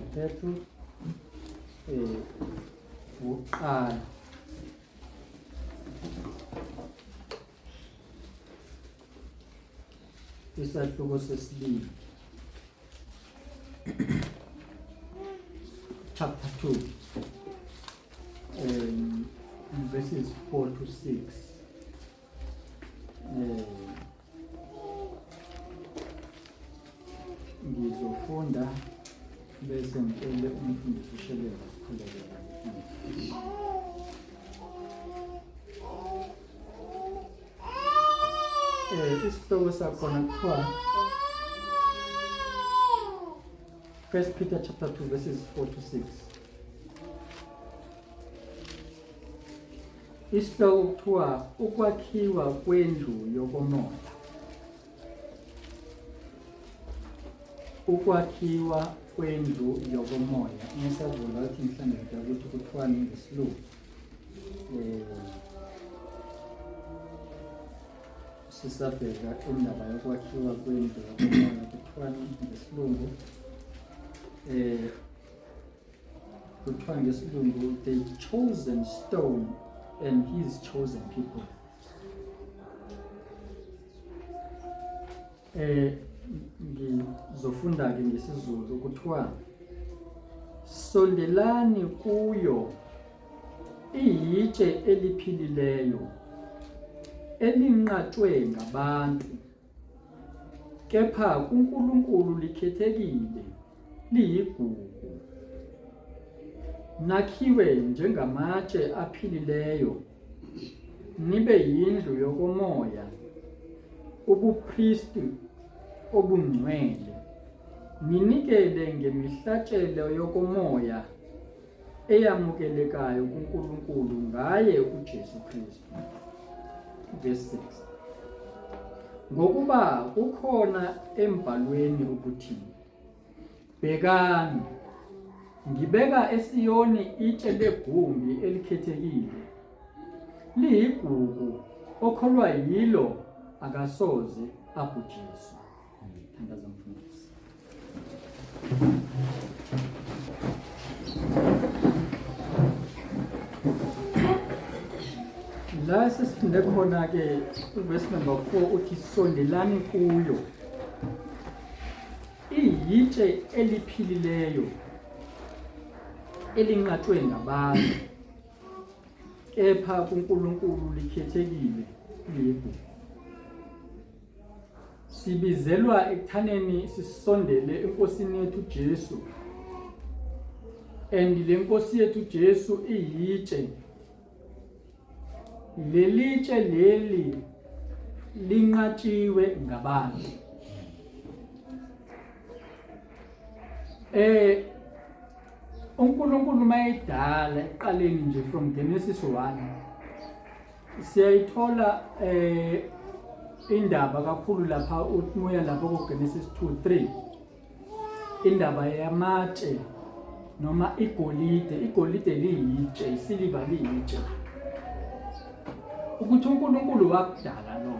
uPetru wokuqala. Isahluko sesibili. Chapter 2. Verses 4 to 6. Ngizofunda bese ngicele umfundisi uShebeza sikhulekele. Isihloko sakhona kuthiwa First Peter chapter 2 verses 4 to 6. Isihloko kuthiwa ukwakhiwa kwendlu yokomoya. Ukwakhiwa kwendlu yokomoya. Ngisavula ukuthi mhlawumbe ngidala ukuthi kuthiwani ngesilungu. Sisabheka indaba yokwakhiwa kwendlu yokomoya kuthiwani ngesilungu. Kuthiwa ngesilungu the chosen stone and his chosen people. Ngizofunda ke ngesiZulu kuthiwa sondelani kuyo iyitshe eliphilileyo elinqatshwe ngabantu kepha kuNkulunkulu likhethekile liyigugu nakhiwe njengamatshe aphilileyo nibe yindlu yokomoya ubupristi obungcwele ninikele ngemihlatshelo yokomoya eyamukelekayo kuNkulunkulu ngaye uJesu Kristu. Verse 6. Ngokuba kukhona embhalweni ukuthi bhekani ngibeka eSiyoni itshe legumbi elikhethekile liyigugu okholwa yilo akasoze abhujiswa. Thandaza mfundisi. La sesifunde khona ke uverse number 4 uthi sondelani kuyo iyitshe eliphilileyo elinqatshwe ngabantu kepha kuNkulunkulu likhethekile liyigugu. Sibizelwa ekuthaneni sisondele eNkosini yethu Jesu. And le Nkosi yethu Jesu iyitshe. Lelitshe leli linqatshiwe ngabantu. uNkulunkulu mayedala ekuqaleni nje from Genesis 1 siyayithola indaba kakhulu lapha umoya lapha ku Genesis 2 3 indaba yamatshe noma igolide igolide liyitshe isiliva liyitshe ukuthi uNkulunkulu wakudala lo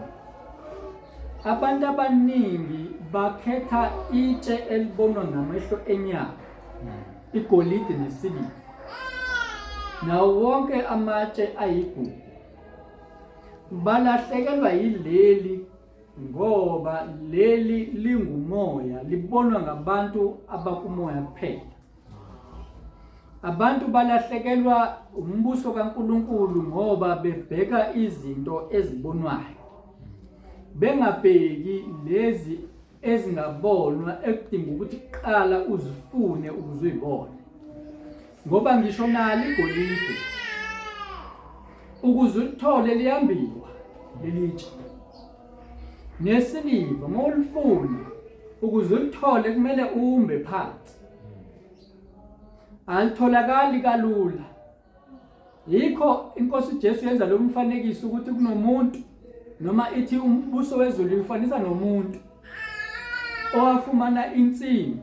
abantu abaningi bakhetha itshe elibonwa ngamehlo enyama igolide nesiliva nawo wonke amatshe ayigugu balahlekelwa yileli ngoba leli lingumoya libonwa ngabantu abakumoya kuphela. Abantu balahlekelwa umbuso kaNkulunkulu ngoba bebheka izinto ezibonwayo bengabheki lezi ezingabonwa ekudinga ukuthi kuqala uzifune ukuze uyibone ngoba ngisho nalo igolide ukuze ulithole liyambiwa lelitshe nesiliva uma ulifuna ukuze ulithole kumele umbe phansi alitholakali kalula yikho inkosi uJesu yenza lo mfanekiso ukuthi kunomuntu noma ithi umbuso wezulu ufanisa nomuntu owafumana insimi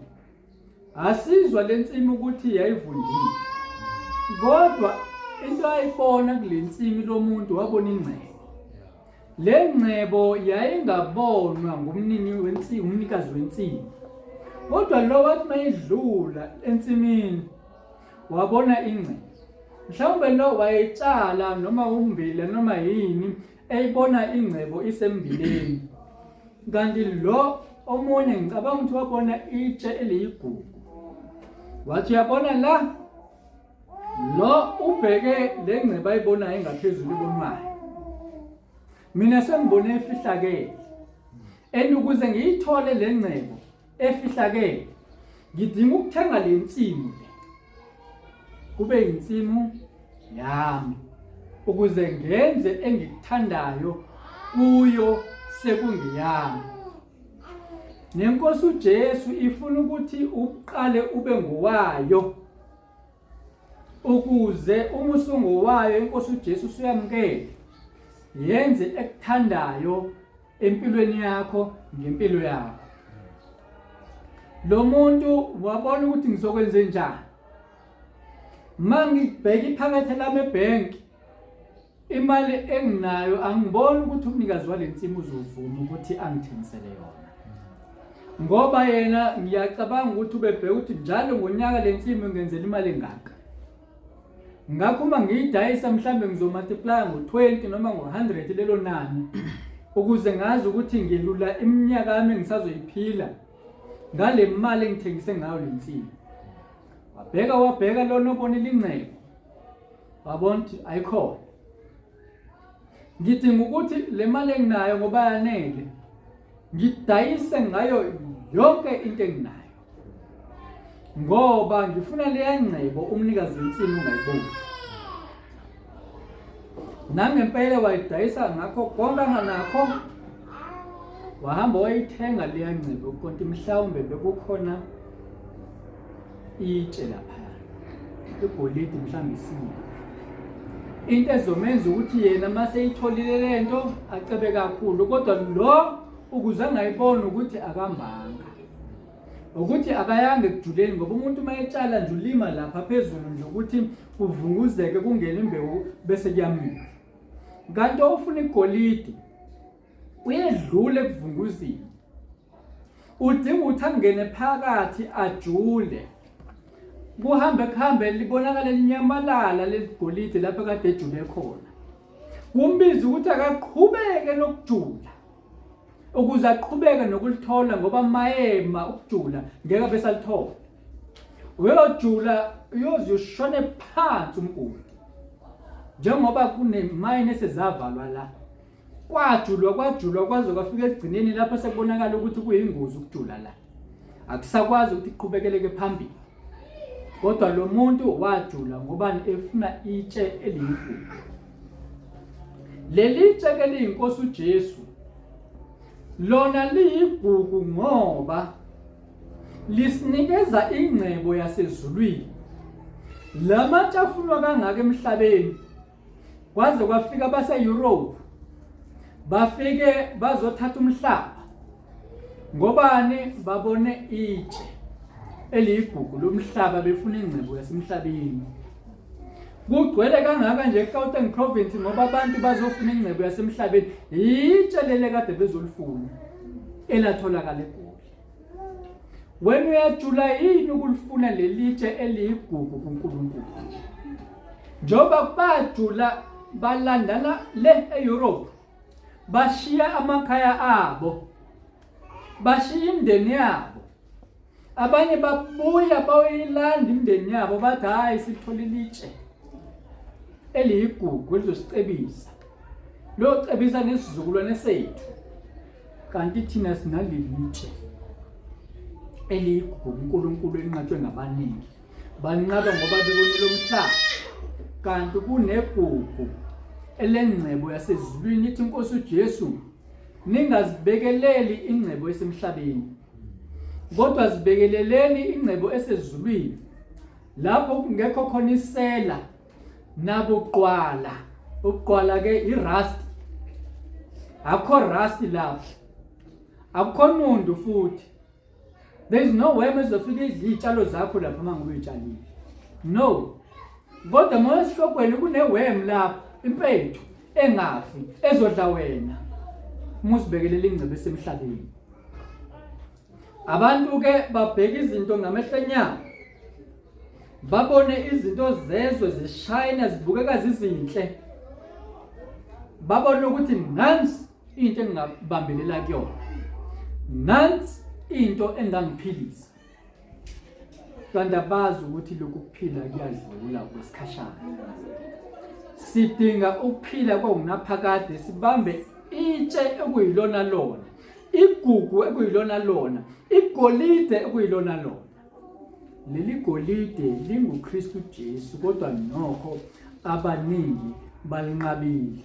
asizwa lensimi ukuthi yayivundile kodwa into ayibona kulensimi lomuntu wabona ingcebo le ngcebo yayingabonwa ngumnini wensimi umnikazi wensimi Kodwa lo wathi mayidlula ensimini wabona ingcebo. Mhlawumbe lo wayetshala noma umbila noma yini eyibona ingcebo isembileni. Kanti lo omunye ngicabanga ukuthi wabona itshe eliyigugu. Wathi uyabona la lo ubheke le ngcebo ayibonayo engaphezulu ibonwayo. Mina sengibone efihlakele. And ukuze ngiyithole le ngcebo efihlakele ngidinga ukuthenga le nsimu le kube insimu yami ukuze ngenze engikuthandayo kuyo sekungeyami. Nenkosi uJesu ifuna ukuthi uqale ube ngowayo ukuze uma usungowayo inkosi uJesu usuyamukele yenze ekuthandayo empilweni yakho ngempilo yakho. Lo muntu wabona ukuthi ngizokwenze njani uma ngibheka iphakethe lami ebhenki, imali enginayo angiboni ukuthi umnikazi wale nsimu uzovuma ukuthi angithengisele yona, ngoba yena ngiyacabanga ukuthi ubebheka ukuthi njalo ngonyaka le nsimu ingenzela imali engaka. Ngakho uma ngiyidayisa mhlambe ngizomultiplya ngo-20 noma ngo-100 lelo nani ukuze ngazi ukuthi ngilula iminyaka yami engisazoyiphila ngale mali engithengise ngayo le nsimu. Wabheka wabheka lona obonile ingcebo, wabona ukuthi ayikhona. Ngidinga ukuthi le mali enginayo ngoba yanele ngidayise ngayo yonke into enginayo ngoba ngifuna leya ngcebo umnikazi wensimu ungayiboni. Nangempela wayidayisa ngakho konke anganakho, wahamba wayithenga leya ngcebo konti mhlawumbe bekukhona itshe laphaya igolide mhlawumbe isiliva, into ezomenza ukuthi yena uma seyitholile le nto acebe kakhulu. Kodwa lo ukuze angayiboni ukuthi akambanga, ukuthi akayanga ekujuleni, ngoba umuntu uma etshala nje ulima lapha phezulu nje ukuthi kuvunguzeke kungene imbewu bese kuyamila. Kanti ofuna igolide uyedlula ekuvunguzini, udinga ukuthi angene phakathi ajule, kuhambe kuhambe libonakale linyamalala leli golide lapho kade ejule khona. Kumbiza ukuthi akaqhubeke nokujula ukuze aqhubeke nokulithola, ngoba mayema ukujula ngeke abe salithola. Uyojula uyoze ushone phansi umgodi, njengoba kunemayini esezavalwa la kwajulwa kwajulwa kwaze kwafika ekugcineni lapho sekubonakala ukuthi kuyingozi ukujula la, akusakwazi ukuthi kuqhubekeleke phambili. Kodwa lo muntu wajula ngobani? Efuna itshe eliyigugu. Leli tshe ke liyinkosi uJesu, lona liyigugu ngoba lisinikeza ingcebo yasezulwini. Lamatshe afunwa kangaka emhlabeni kwaze kwafika abase-Europe bafike bazothatha umhlaba ngobani? Babone itshe eliyigugu lomhlaba, befuna ingcebo yasemhlabeni. Kugcwele kangaka nje eGauteng province ngoba abantu bazofuna ingcebo yasemhlabeni. Yitshe lele kade bezolifuna elatholakala eGoli. Wena uyajula yini ukulifuna lelitshe eliyigugu kuNkulunkulu? Njengoba bajula balandana le e-Europe, bashiya amakhaya abo, bashiya imindeni yabo. Abanye babuya bayoyilanda imindeni yabo, bathi hhayi, sithole ilitshe eliyigugu elizosicebisa, liyocebisa nesizukulwane sethu. Kanti thina sinaleli tshe eliyigugu kuNkulunkulu elinqatshwe ngabaningi. Banqaba ngoba bebonile umhlaba, kanti kunegugu elengcebo yasezulwini. Ithi inkosi uJesu, ningazibekeleli ingcebo esemhlabeni, kodwa zibekeleleni ingcebo esezulwini, lapho kungekho khona isela nabuqwala. Ubuqwala ke i-rust, akukho rust lapho, akukho nundu futhi. There is no worm ezofika idla iy'tshalo zakho lapho uma ngabe uyitshalile, no. Kodwa uma esihlokweni kune-worm lapho, impethu engafi ezodla wena uma uzibekelela ingcebo esemhlabeni. Abantu ke babheka izinto ngamehlo enyama. Babone izinto zezwe zishayina zibukeka zizinhle. Babone ukuthi nansi into engingabambelela kuyona. Nansi into engangiphilisa. Kanti abazi ukuthi lokhu kuphila kuyadlula kwesikhashana. Sidinga ukuphila kokunaphakade sibambe itshe ekuyilona lona, igugu ekuyilona lona, igolide ekuyilona lona. Leli golide linguKristu Jesu kodwa nokho abaningi balinqabile.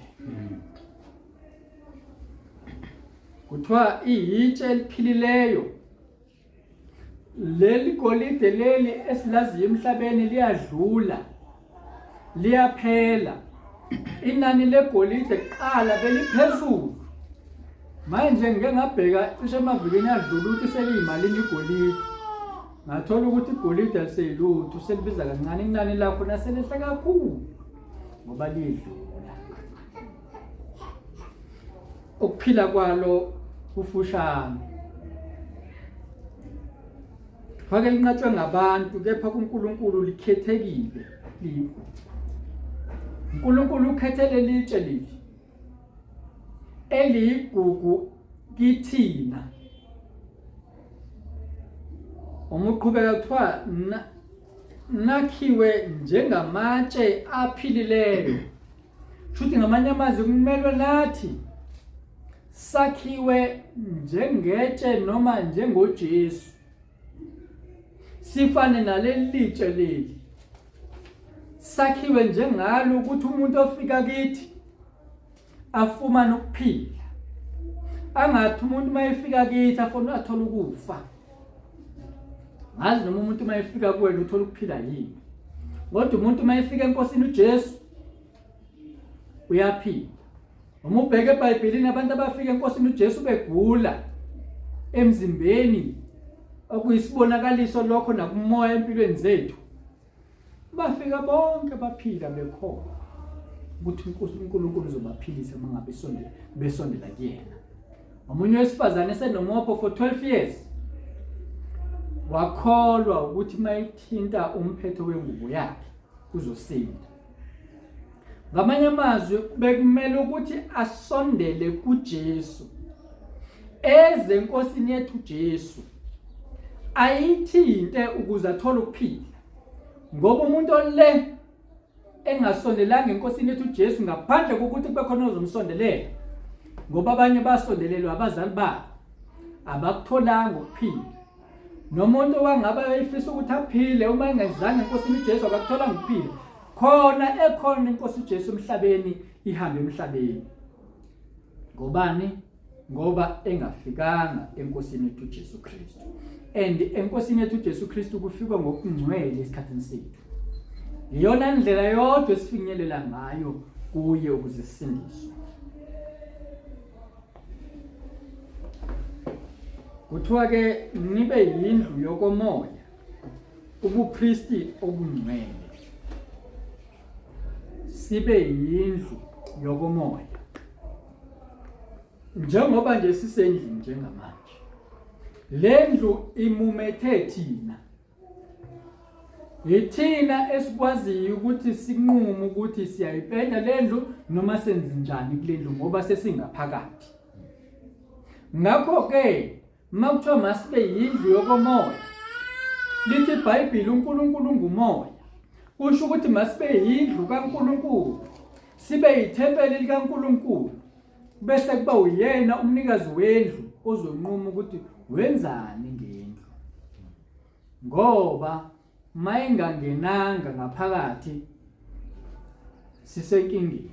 Kuthiwa iyitshe eliphilileyo Leli golide leli esilaziyo emhlabeni liyadlula, liyaphela. Inani legolide kuqala beliphezulu, manje ngike ngabheka cishe emavikini adlula ukuthi seliyimalini igolide, ngathola ukuthi igolide aliseyilutho, selibiza kancane, inani lakho naselehle kakhulu ngoba liyedlula. Ukuphila kwalo kufushane. Fake linqatshwe ngabantu kepha kuNkulunkulu likhethekile liyigugu. uNkulunkulu ukhethe leli tshe leli eliyigugu kithina. Uma uqhubeka kuthiwa nakhiwe njengamatshe aphilileyo. Shuthi ngamanye amazwi kumelwe nathi sakhiwe njengetshe noma njengoJesu. Sifane naleli litshe leli. Sakhiwe njengalo ukuthi umuntu ofika kithi afumane ukuphila. Angathi umuntu uma efika kithi afuna athole ukufa. Ngazi noma umuntu uma efika kuwena uthola ukuphila yini. Kodwa umuntu uma efika eNkosini uJesu uyaphila. Uma ubheka eBhayibhelini abantu abafika eNkosini uJesu begula emzimbeni okuyisibonakaliso lokho nakumoya empilweni zethu. Bafika bonke baphila bekholwa ukuthi inkosi uNkulunkulu uzobaphilisa uma ngabe sondela besondela kuyena. Omunye wesifazane esenomopho for 12 years wakholwa ukuthi mayithinta umphetho wengubo yakhe uzosinda. Ngamanye amazwi bekumele ukuthi asondele kuJesu. Eze enkosini yethu Jesu. Ayithinte ukuze athole ukuphila. Ngoba umuntu ole engasondelanga enkosini yethu uJesu ngaphandle kokuthi kube khona ozomsondelela. Ngoba abanye basondelelwa abazali babo. Abakutholanga ukuphila. Nomuntu owangabe efisa ukuthi aphile uma engezange enkosini uJesu akakutholanga ukuphila. Khona ekhona inkosi uJesu emhlabeni ihambe emhlabeni. Ngobani? Ngoba engafikanga enkosini yethu uJesu Kristu. And enkosini yethu uJesu Kristu kufikwa ngokungcwele esikhathini sethu. Iyona ndlela yodwa esifinyelela ngayo kuye ukuze sisindiswe. Kuthiwa ke nibe yindlu yokomoya, ubupristi obungcwele. Sibe yindlu yokomoya. Njengoba nje sisendlini njengamanje. Le ndlu imumethe thina. Yithina esikwaziyo ukuthi sinqume ukuthi siyayipenda le ndlu noma senze njani kule ndlu ngoba sesingaphakathi. Ngakho-ke uma kuthiwa masibe yindlu yokomoya, lithi iBhayibheli uNkulunkulu ungumoya. Kusho ukuthi masibe yindlu kaNkulunkulu, sibe yithempeli likaNkulunkulu, bese kuba uyena umnikazi wendlu ozonquma ukuthi wenzani ngendlu. Ngoba mayingangenanga ngaphakathi sisenkingeni.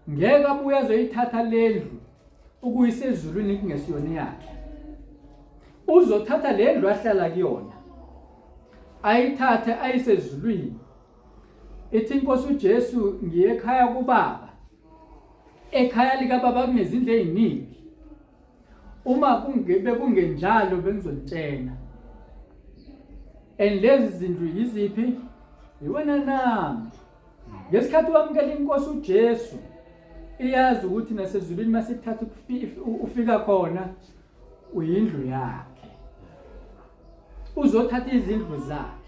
Ngeke abuye azoyithatha lendlu ukuyisa ezulwini kungesiyona yakhe. Uzothatha lendlu ahlala kuyona ayithathe ayise ezulwini. Ithi inkosi uJesu ngiye ekhaya kubaba. Ekhaya likababa kunezindlu eziningi. Uma bekungenjalo bengizonitshena. And lezi zindlu yiziphi? Iwena nami. Ngesikhathi wamukela inkosi uJesu, iyazi ukuthi nasezulwini masikuthatha ufika khona. Uyindlu yakhe. Uzothatha izindlu zakhe.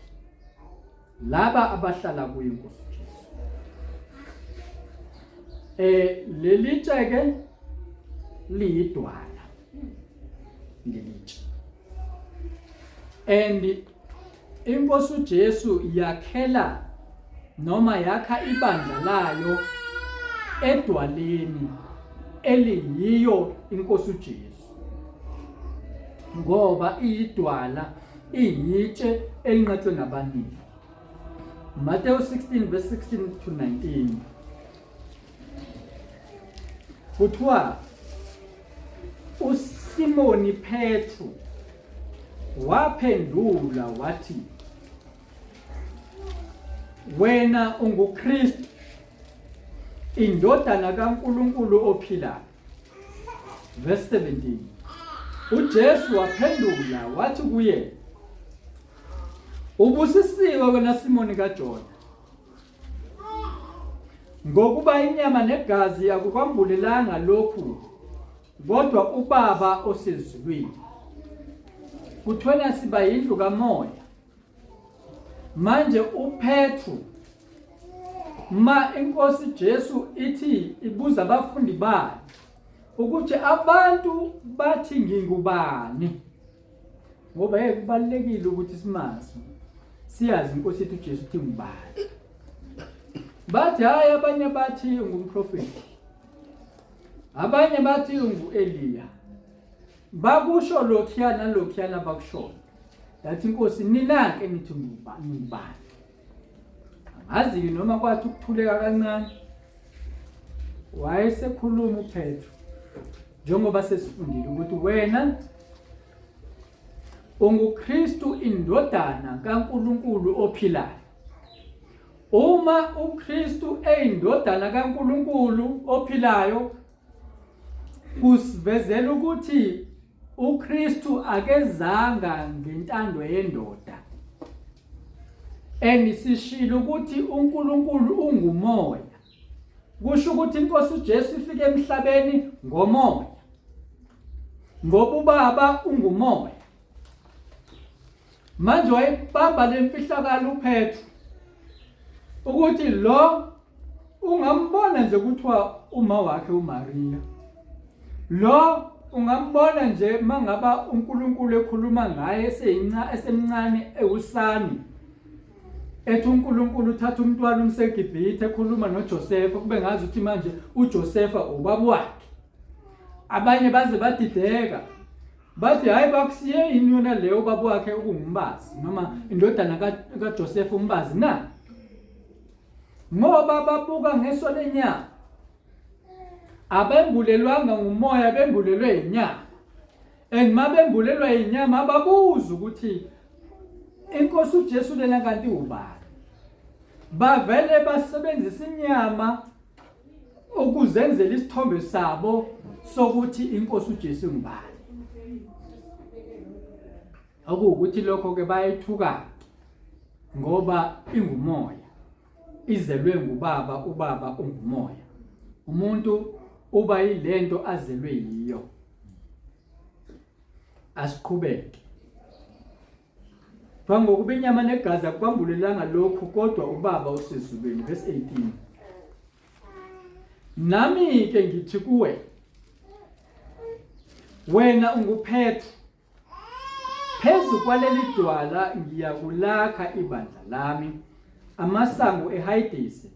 Laba abahlala kuyo inkosi uJesu. Leli tshe ke liyidwala. Ngelitshe. And inkosi uJesu yakhela noma yakha ibandla layo edwaleni eliyiyo inkosi uJesu ngoba iyidwala iyitshe elinqatshwe ngabaningi. Matthew 16 verse 16 to 19 kuthiwa uSimoni Petru waphendula wathi, wena unguKristu, indodana kaNkulunkulu ophilayo. Verse 17 uJesu waphendula wathi kuye, ubusisiwe wena Simoni kaJona, ngokuba inyama negazi akukwambulelanga lokhu, kodwa uBaba osezulwini. Kuthiwena siba yindlu kamoya. Manje uPetru ma inkosi Jesu ithi ibuza abafundi bayo ukuthi abantu bathi ngingubani, ngoba hey kubalekile ukuthi simazi, siyazi inkosi yethu uJesu uthi ngubani. Bathi hayi, abanye bathi ungumprofeti, abanye bathi ungu-Eliya, bakusho lokhuya nalokhuyana bakushoyo. Yathi inkosi, nina-ke nithi ngubani? Angazi-ke noma kwathi ukuthuleka kancane, wayesekhuluma uPetru njengoba sesifundile ukuthi wena unguKristu indodana kaNkulunkulu ophilayo. Uma uKristu eyindodana kaNkulunkulu ophilayo, kusivezela ukuthi uKristu akezanga ngentando yendoda. And sishilo ukuthi uNkulunkulu ungumoya. Kusho ukuthi inkosi uJesu ifike emhlabeni ngomoya. Ngoba uBaba ungumoya. Manje wayibamba lemfihlakalo uPetru ukuthi lo ungambona nje kuthiwa uma wakhe uMaria, lo ungambona nje mangaba uNkulunkulu ekhuluma ngaye eseyinca esemncane ewusani, ethi uNkulunkulu uthatha umntwana umseGibhithe, ekhuluma noJosefa kube ngazi ukuthi manje uJosefa ubaba wakhe. Abanye baze badideka bathi hayi, bakusiye yini yona leyo ubaba wakhe ukungumbazi noma indodana kaJoseph umbazi na? Ngoba babuka ngeso lenyama, abembulelwanga ngumoya, bembulelwe inyama. And mabembulelwa inyama ababuza ukuthi inkosi uJesu lena kanti ubani. Bavele basebenzisa inyama ukuzenzela isithombe sabo sokuthi inkosi uJesu ngubani. Okuwukuthi lokho ke bayethuka ngoba ingumoya, izelwe ngubaba, ubaba ungumoya. Umuntu uba yilento azelwe yiyo. Asiqhubeke. Ngokuba inyama negazi akwambulelanga lokhu, kodwa uBaba osezulwini. Verse 18. Nami ke ngithi kuwe, wena unguPetru, phezu kwaleli dwala ngiyakulakha ibandla lami, amasango eHayidesi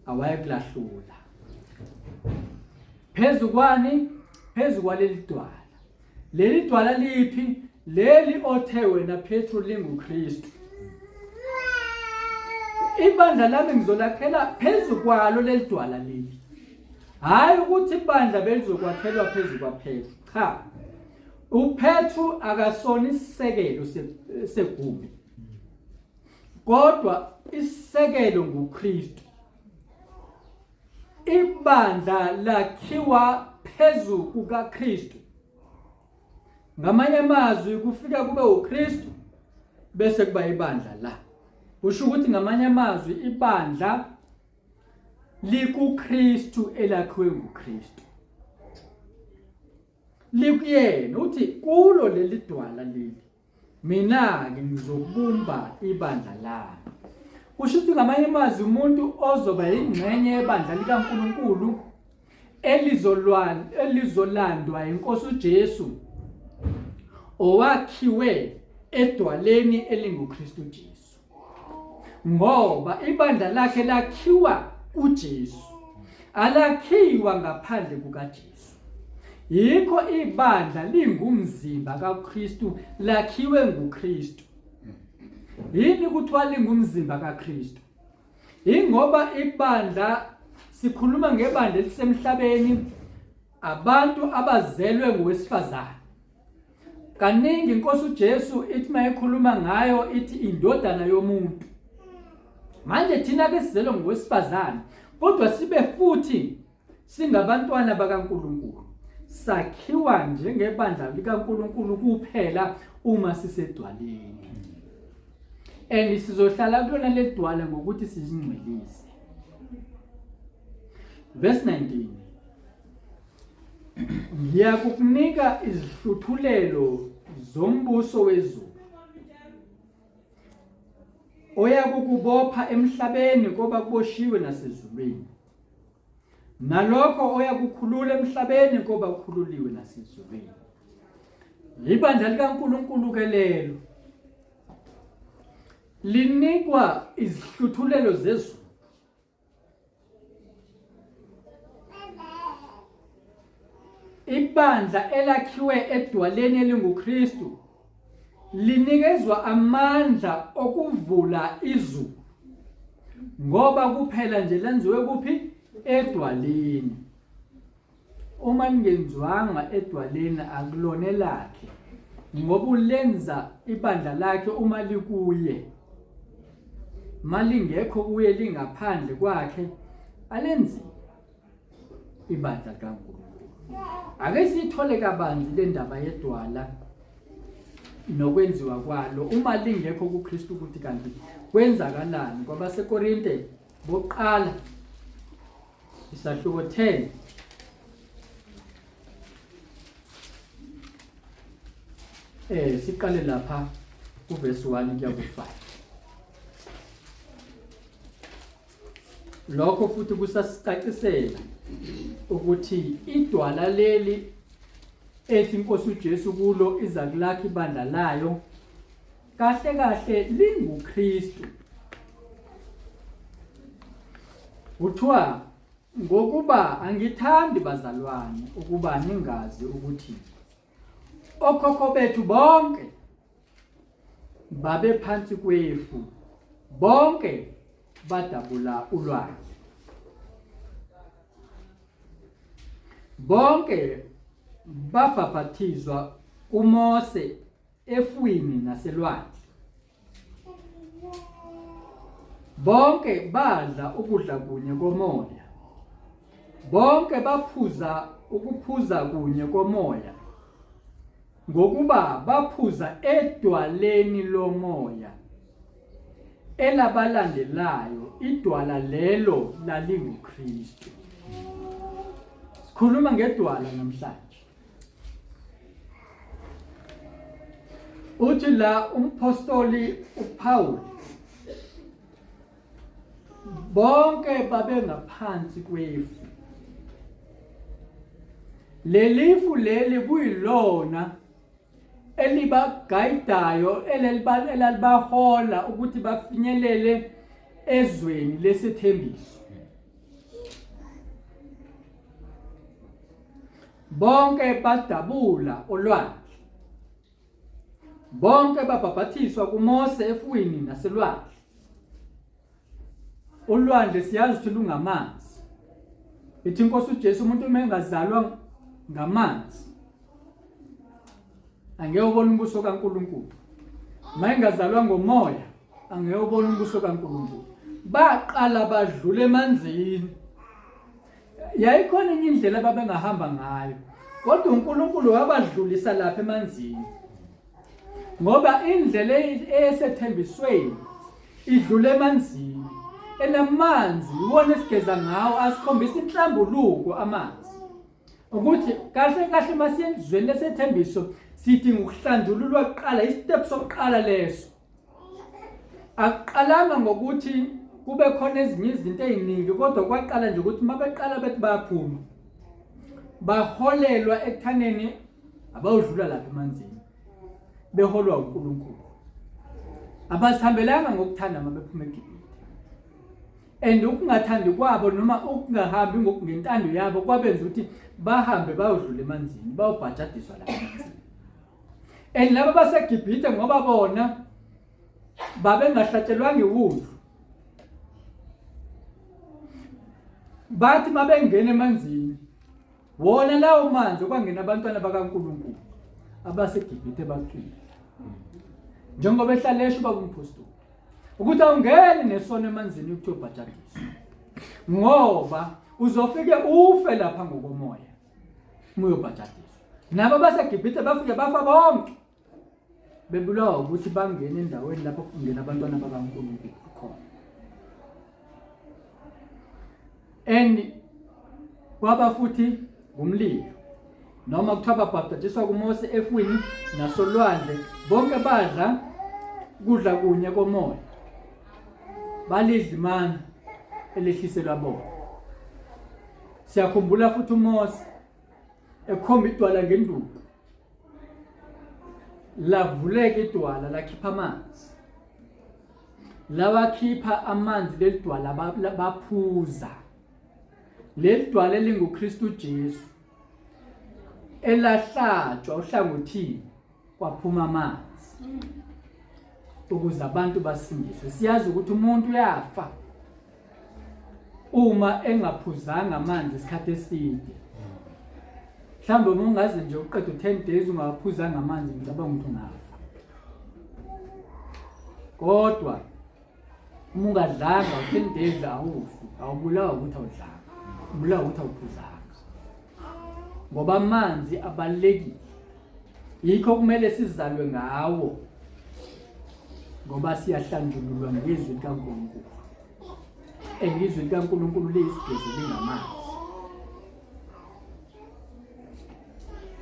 awayekulahlula. Phezu kwani? Phezu kwaleli dwala. Leli dwala liphi? Leli othe wena Petru linguKristu. Ibandla lami ngizolakhela phezu kwalo leli dwala leli. Hayi ukuthi ibandla belizokwakhelwa phezu kwaPetru. Cha. UPetru akasona isisekelo segumbi. Kodwa isisekelo nguKristu. Ibandla lakhiwa phezu kukaKristu. Ngamanye amazwi kufika kube uKristu bese kuba ibandla la. Kusho ukuthi ngamanye amazwi ibandla likuKristu elakhiwe nguKristu. Likuyena uthi kulo leli dwala leli mina-ke ngizobumba ibandla lami. Kusho ukuthi ngamanye amazwi umuntu ozoba yingxenye yebandla likaNkulunkulu elizolandwa inkosi uJesu owakhiwe edwaleni elinguKristu Jesu. Ngoba ibandla lakhe lakhiwa kuJesu, alakhiwa ngaphandle kukaJesu. Yikho ibandla lingumzimba kaKristu, lakhiwe nguKristu. Yini kuthiwa lingumzimba kaKristu? Ingoba ibandla sikhuluma ngebandla elisemhlabeni abantu abazelwe ngowesifazane. Kaningi inkosi uJesu ithi mayikhuluma ngayo ithi indodana yomuntu. Manje thina ke sizelwe ngowesifazane kodwa sibe futhi singabantwana bakaNkulunkulu. Sakhiwa njengebandla likaNkulunkulu kuphela uma sisedwaleni. And sizohlala kulona ledwala ngokuthi sizingcwelise. Verse 19. Ngiyakukunika izihluthulelo zombuso wezulu. Oyakukubopha emhlabeni koba kuboshiwe nasezulwini. Nalokho oyakukhulula emhlabeni koba kukhululiwe nasezulwini. Ibandla likaNkulunkulu ke lelo. Linikwa izihluthulelo zezulu. Ibandla elakhiwe edwaleni elinguKristu linikezwa amandla okuvula izulu ngoba kuphela nje lenziwe kuphi edwaleni. Uma ningenziwanga edwaleni akulona elakhe ngoba ulenza ibandla lakhe uma likuye. Malingekho kuye lingaphandle kwakhe alenziwa ibandla likaNkulunkulu. Ake siyithole kabanzi le ndaba yedwala nokwenziwa kwalo uma lingekho kuKristu ukuthi kanti kwenzakalani kwabaseKorinte bokuqala isahluko 10 siqale lapha kuverse 1 kuya ku-5. Lokho futhi kusasicacisela ukuthi idwala leli ethi inkosi uJesu kulo iza kulakha ibandla layo kahle kahle linguKristu. Kuthiwa ngokuba angithandi bazalwane ukuba ningazi ukuthi okhokho bethu bonke babephansi kwefu bonke badabula ulwandle bonke babhaphathizwa kuMose efwini naselwandle. Bonke badla ukudla kunye komoya. Bonke baphuza ukuphuza kunye komoya. Ngokuba baphuza edwaleni lomoya. Elabalandelayo idwala lelo lalinguKristu. Sikhuluma ngedwala namhlanje. Uthi la umphostoli uPaul bonke babengaphansi kwefu. Lelifu leli kuyilona elibagayidayo elalibahola ukuthi bafinyelele ezweni lesethembiso. Bonke badabula olwandle. Bonke babhabhathiswa kuMose efwini naselwandle. Ulwandle siyazi ukuthi lungamanzi. Ithi inkosi uJesu umuntu uma engazalwa ngamanzi angeke ubone umbuso kaNkulunkulu. Uma engazalwa ngomoya angeke ubone umbuso kaNkulunkulu. Baqala badlula emanzini. Yayikhona enye indlela ababengahamba ngayo, kodwa uNkulunkulu wabadlulisa lapha emanzini, ngoba indlela eyesethembisweni idlula emanzini. Enamanzi iwona esigeza ngawo, asikhombisa inhlambuluko amanzi. Ukuthi kahle kahle masiyenzweni lesethembiso sidinga ukuhlanjululwa kuqala, istep sokuqala leso. Akuqalanga ngokuthi kube khona ezinye izinto eziningi kodwa kwaqala nje ukuthi uma beqala bethi bayaphuma baholelwa ekuthaneni abayodlula lapha emanzini beholwa uNkulunkulu. Abazihambelanga ngokuthanda uma bephuma eGibhithe. And ukungathandi kwabo noma ukungahambi ngentando yabo kwabenza ukuthi bahambe bayodlula emanzini, bayobhajadiswa lapha emanzini. And laba baseGibhithe ngoba bona babengahlatshelwanga iwundlu, bathi mabengena emanzini wona lawo manzi okwangena abantwana bakaNkulunkulu abaseGibhithe bacwila, njengoba ehlale esho ubaba umphostoli ukuthi awungeni nesono emanzini ukuthi ubhajadiswe, ngoba uzofike ufe lapha ngokomoya uma uyobhajadiswa. Nabo baseGibhithe bafike bafa bonke bebulawa ukuthi bangene endaweni lapho kungena abantwana bakaNkulunkulu khona. And kwaba futhi ngumlilo noma kuthiwa babhabhadiswa kuMose efwini nasolwandle, bonke badla kudla kunye komoya, balidla imana elehliselwa bona. Siyakhumbula futhi uMose ekhomba idwala ngenduku, lavuleka idwala lakhipha amanzi, lawakhipha amanzi leli dwala baphuza. Leli dwala elinguKristu Jesu elahlatshwa ohlangothini kwaphuma amanzi ukuze abantu basindiswe. Siyazi ukuthi umuntu uyafa uma engaphuzanga amanzi isikhathi eside. Mhlawumbe uma ungaze nje uqede u-10 days ungawaphuzanga amanzi, ngicabanga ukuthi ungafa. Kodwa uma ungadlanga u-10 days awufi, awubulawa ukuthi awudlanga, ubulawa ukuthi awuphuzanga, ngoba amanzi abalulekile. Yikho kumele sizalwe ngawo, ngoba siyahlanjululwa ngezwi likaNkulunkulu. And izwi likaNkulunkulu liyisigezi, lingamanzi.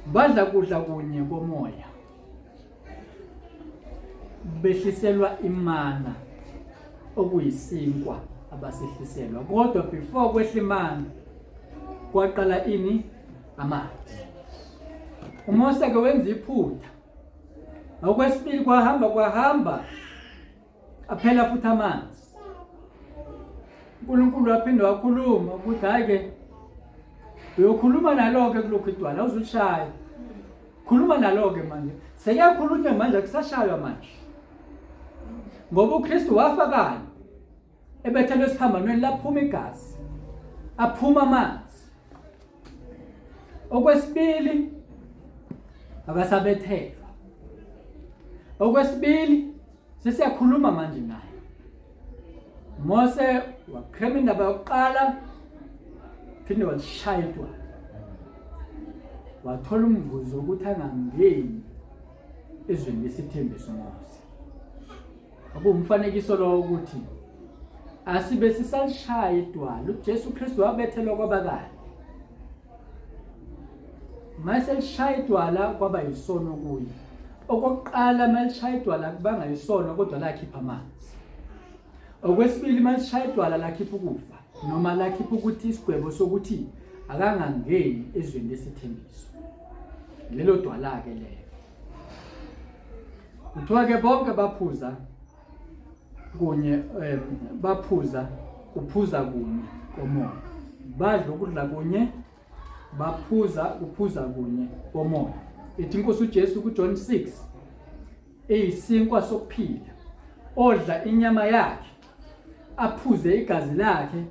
Badla kudla kunye komoya, behliselwa imana okuyisinkwa abasehliselwa. Kodwa before kwehla imana kwaqala ini? Amanzi. UMose ke wenza iphutha. Okwesibili kwahamba kwahamba aphela futhi amanzi. uNkulunkulu waphinde wakhuluma ukuthi hayi ke uyokhuluma nalo-ke kulokhu idwala awuzulishaya, khuluma nalo-ke manje. Sekuyakhulunywa manje, akusashaywa manje, ngoba uKristu wafa kanye ebethelwe esiphambanweni, laphuma igazi, aphuma amanzi. Okwesibili akasabethelwa. Okwesibili sesiyakhuluma manje naye. Mose wakhema indaba yokuqala, phinde walishaya idwala, wathola umvuzo ukuthi angangeni ezweni lesithembiso Mose. Akuwumfanekiso lowo ukuthi asibe sisalishaya idwala. UJesu Kristu wabethelwa kwabakanye, mase lishaya idwala kwaba yisono kuye. Okokuqala malishaya idwala kubanga yisono, kodwa lakhipha amanzi. Okwesibili malishaya idwala lakhipha ukufa, noma lakhipha ukuthi isigwebo sokuthi akangangeni ezweni lesithembiso. Lelo dwala-ke lelo. Kuthiwa-ke bonke baphuza kunye, baphuza kuphuza kunye komoya, badla ukudla kunye, baphuza kuphuza kunye komoya. Ithi inkosi uJesu kuJohn 6, eyisinkwa sokuphila, odla inyama yakhe aphuze igazi lakhe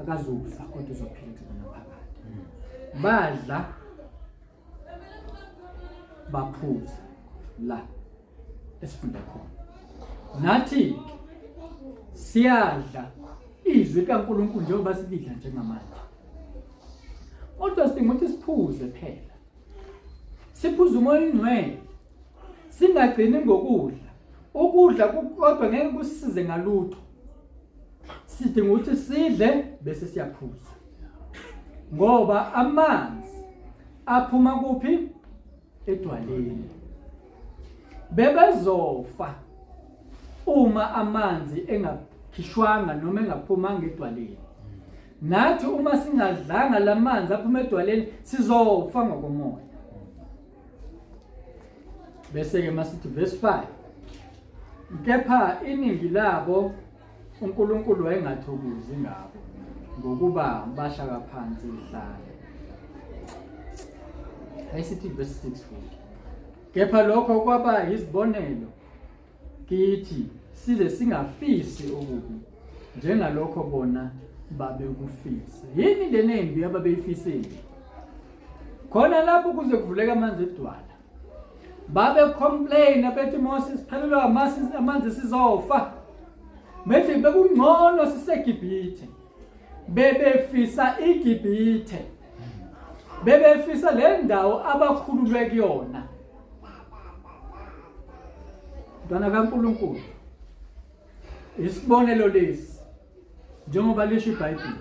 akazufa, kodwa uzophila kuze naphakade. Badla baphuza la esifunda khona. Nathi siyadla izwi likaNkulunkulu njengoba silidla njengamanje, kodwa sidinga ukuthi siphuze phela, siphuze umoya oyingcwele, singagcini ngokudla. Ukudla kodwa ngeke kusisize ngalutho, sidinga ukuthi sidle bese siyaphuza. Ngoba amanzi aphuma kuphi? Edwaleni. Bebezofa uma amanzi engakhishwanga noma engaphumanga edwaleni. Nathi uma singadlanga lamanzi aphuma edwaleni sizofa ngokomoya. Bese ke masithi verse 5. Kepha iningi labo uNkulunkulu wayengathokozi ngabo ngokuba bashaka phansi ihlane. Ayisithi verse 6 futhi. Kepha lokho kwaba yizibonelo kithi size singafisi okubi njengalokho bona babekufisa. Yini lena embi ababeyifisile? Khona lapho kuze kuvuleka amanzi edwala. Babe complain bethi Moses siphelelwa amanzi sizofa. Bethi bekungcono siseGibhithe. Bebefisa iGibhithe. Bebefisa le ndawo abakhululwe kuyona. Mntwana kaNkulunkulu. Isibonelo lesi njengoba lisho iBhayibheli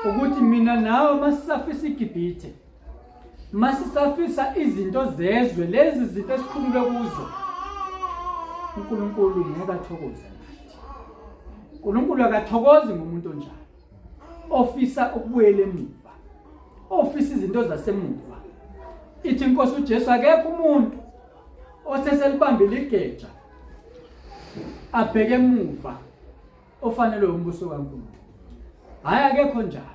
ukuthi mina nawe masisafisa iGibhithe masisafisa izinto zezwe lezi zinto esikhululwe kuzo uNkulunkulu ngeke athokoze nathi. uNkulunkulu akathokozi ngomuntu onjalo ofisa ukubuyela emuva ofisa izinto zasemuva. Ithi inkosi uJesu akekho umuntu othe selibambile igeja abheke emuva ofanelwe umbuso kaNkulunkulu. Hayi akekho njalo.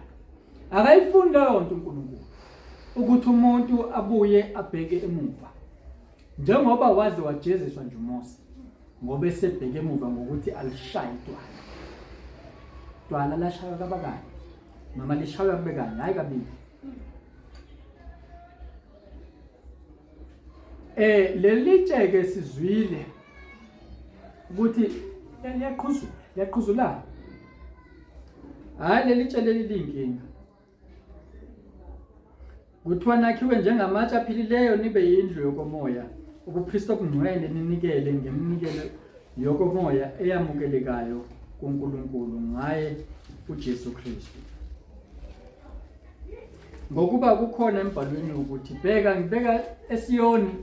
Akayifuni leyo nto uNkulunkulu ukuthi umuntu abuye abheke emuva. Njengoba waze wajeziswa nje uMose ngoba esebheke emuva ngokuthi alishaye idwala. Dwala lashaywa kabakanye noma lishaywa kube kanye hayi kabili. Eh leli tshe-ke sizwile ukuthi liyaqhuzula, liyaqhuzulana. Hhayi leli tshe leli liyinkinga. Kuthiwa nakhiwe njengamatshe aphilileyo nibe yindlu yokomoya, ubupristi obungcwele ninikele ngeminikelo yokomoya eyamukelekayo kuNkulunkulu ngaye uJesu Kristu. Ngokuba kukhona embhalweni ukuthi, bheka ngibeka eSiyoni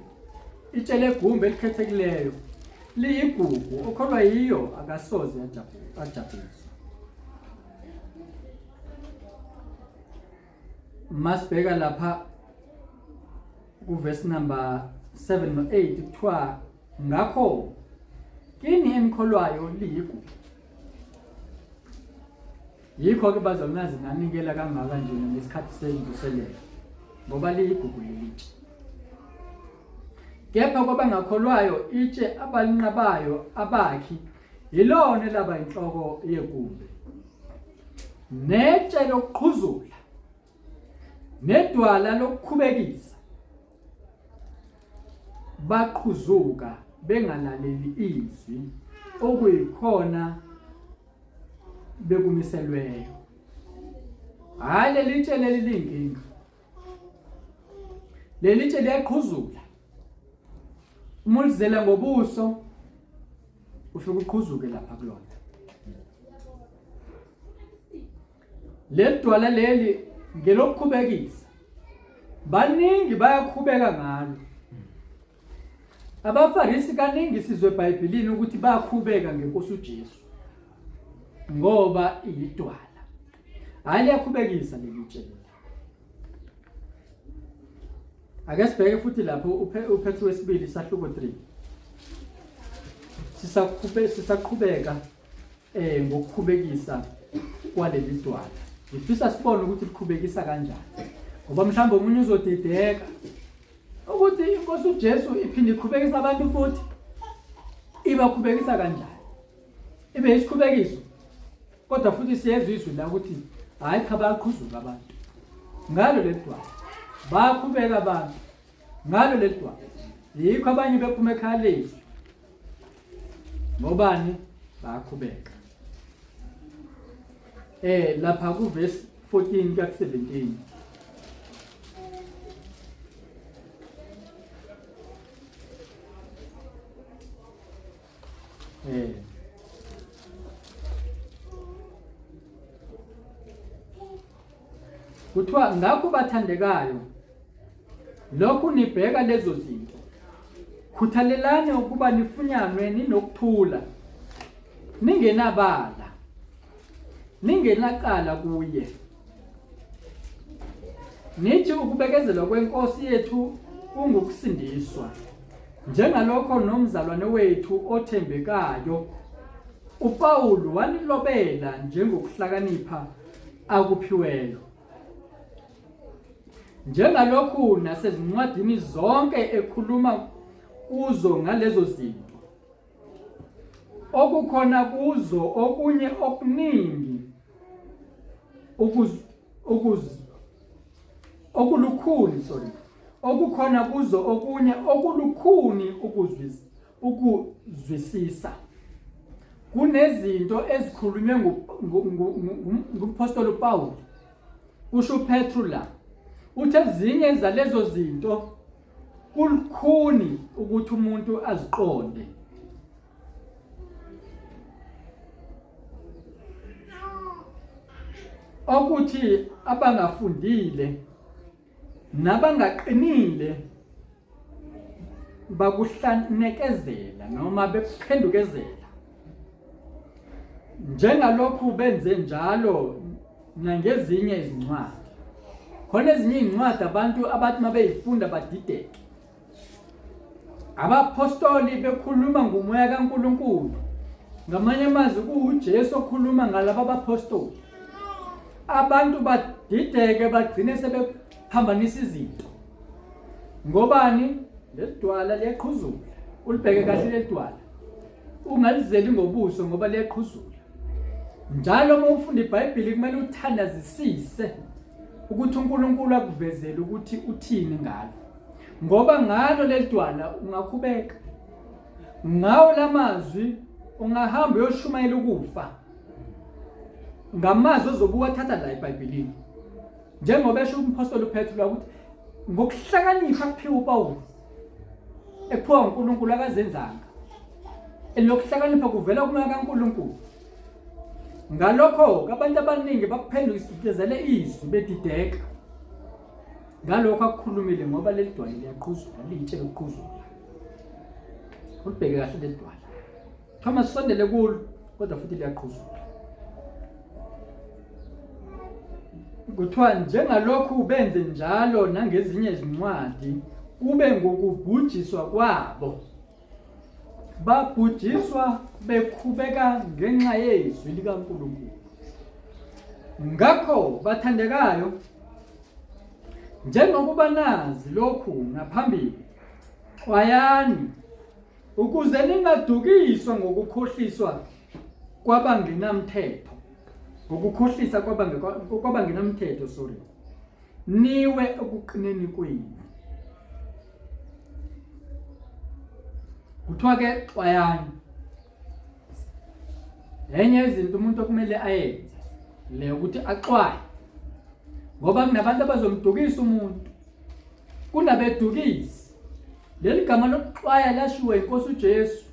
itshe legumbi elikhethekileyo liyigugu, okholwa yiyo akasoze ajabhiswa. Masibheka lapha kuvesi number 7 no-8 kuthiwa ngakho kini enikholwayo liyigugu. Yikho-ke bazalwane nanikela kangaka nje ngesikhathi semvuselelo ngoba liyigugu lelitshe. Kepha kwabangakholwayo itshe abalinqabayo abakhi yilona elaba inhloko yegumbi. Netshe lokuqhuzula nedwala lokukhubekisa baqhuzuka bengalaleli izwi okuyikhona bekumiselweyo. Hhayi leli tshe leli liyinkinga. Leli tshe liyaqhuzula. Uma ulizela ngobuso ufike uqhuzuke lapha kulona. Leli dwala leli ngelokukhubekisa. Baningi bayakhubeka ngalo. AbaFarisi kaningi sizwe eBhayibhelini ukuthi bakhubeka ngenkosi uJesu ngoba iyidwala. Hayi liyakhubekisa leli tshe. Ake sibheke futhi lapho uPetru wesibili sahluko 3. Sisakhube sisaqhubeka eh ngokukhubekisa kwaleli dwala. Ngifisa sibone ukuthi likhubekisa kanjani. Ngoba mhlawumbe omunye uzodideka ukuthi inkosi uJesu iphinde ikhubekisa abantu futhi ibakhubekisa kanjani ibe isikhubekiso kodwa futhi siyezwa izwi la ukuthi hhayi cha bayaqhuzuka abantu ngalo leli dwala bayakhubeka abantu ngalo leli dwala yikho abanye bephuma ekhaya lezwi ngobani bayakhubeka eh lapha kuverse 14 kuya ku-17 eh Kuthiwa ngakho bathandekayo, lokhu nibheka lezo zinto, khuthalelani ukuba nifunyanwe ninokuthula, ningenabala, ningenacala kuye. Nithi ukubekezelwa kwenkosi yethu kungukusindiswa, njengalokho nomzalwane wethu othembekayo uPawulu wanilobela njengokuhlakanipha akuphiweyo. Njengalokhu nasezincwadini zonke ekhuluma kuzo ngalezo zinto, okukhona kuzo okunye okuningi ukuz ukuz okulukhuni sorry okukhona kuzo okunye okulukhuni ukuzwisa ukuzwisisa kunezinto ezikhulunywe ngumphostoli uPawulu kusho uPetru la uthi ezinye zalezo zinto Kulukhuni ukuthi umuntu aziqonde. Okuthi abangafundile nabangaqinile bakuhlanekezela noma bekuphendukezela. Njengalokhu benze njalo nangezinye izincwadi. Khona ezinye izincwadi abantu abathi uma beyifunda badideke. Abaphostoli bekhuluma ngomoya kaNkulunkulu. Ngamanye amazwi kuwuJesu okhuluma ngalaba baphostoli. Abantu badideke bagcine sebephambanisa izinto. Ngobani? Leli dwala liyaqhuzula. Ulibheke kahle leli dwala. Ungalizeli ngobuso ngoba liyaqhuzula. Njalo uma ufunda iBhayibheli kumele uthandazisise ukuthi uNkulunkulu akuvezele ukuthi uthini ngalo. Ngoba ngalo leli dwala ungakhubeka. Ngawo lamazwi ungahamba uyoshumayela ukufa. Ngamazwi ozobe uwathatha la eBhayibhelini. Njengoba esho umphostoli uPetru ukuthi ngokuhlakanipha kuphiwa uPawulu ekuphiwa uNkulunkulu akazenzanga. Lokuhlakanipha kuvela kumoya kaNkulunkulu. Ngalokho abantu abaningi bakuphendukisele izwi bedideka. Ngalokho akukhulumile ngoba leli dwala liyaqhuzula, liyitshe lokuqhuzula. Ulibheke kahle leli dwala. Thomas sondele kulo kodwa futhi liyaqhuzula. Kuthiwa njengalokhu benze njalo nangezinye izincwadi kube ngokubhujiswa kwabo. Babhujiswa bekhubeka ngenxa yezwi likaNkulunkulu. Ngakho bathandekayo, njengokuba nazi lokhu ngaphambili, xwayani ukuze ningadukiswa ngokukhohliswa kwabangenamthetho, ngokukhohlisa kwabangenamthetho, sorry, niwe ekuqineni kwenu. Kuthiwa ke xwayani. Enye izinto umuntu okumele ayenze le ukuthi axwaye ngoba kunabantu abazomdukisa umuntu, kunabedukisi. Leli gama lokuxwaya lashiwo inkosi uJesu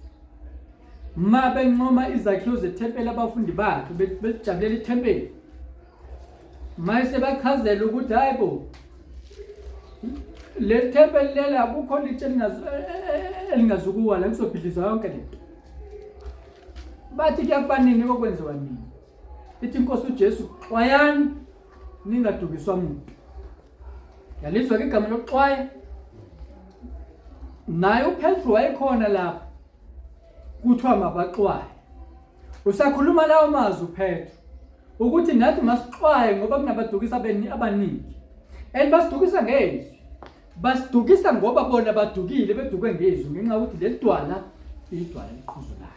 ma bencoma izakhiwo zethempeli abafundi bakhe belijabulela ithempeli Mayise bachazela ukuthi hayi bo le thempeli leli akukho litshe elingazukuwa la kuzobhidlizwa yonke lento. Bathi kuyakuba nini kokwenziwa nini? Ithi inkosi uJesu xwayani ningadukiswa muntu. Yalizwa ke igama lokuxwaya. Naye uPetru wayekhona lapho. Kuthiwa mabaxwaye. Usakhuluma lawo mazwi uPetru ukuthi nathi masixwaye ngoba kunabadukisa abaningi and basidukisa ngezwi, basidukisa ngoba bona badukile bedukwe ngezwi ngenxa yokuthi leli dwala idwala liqhuzulayo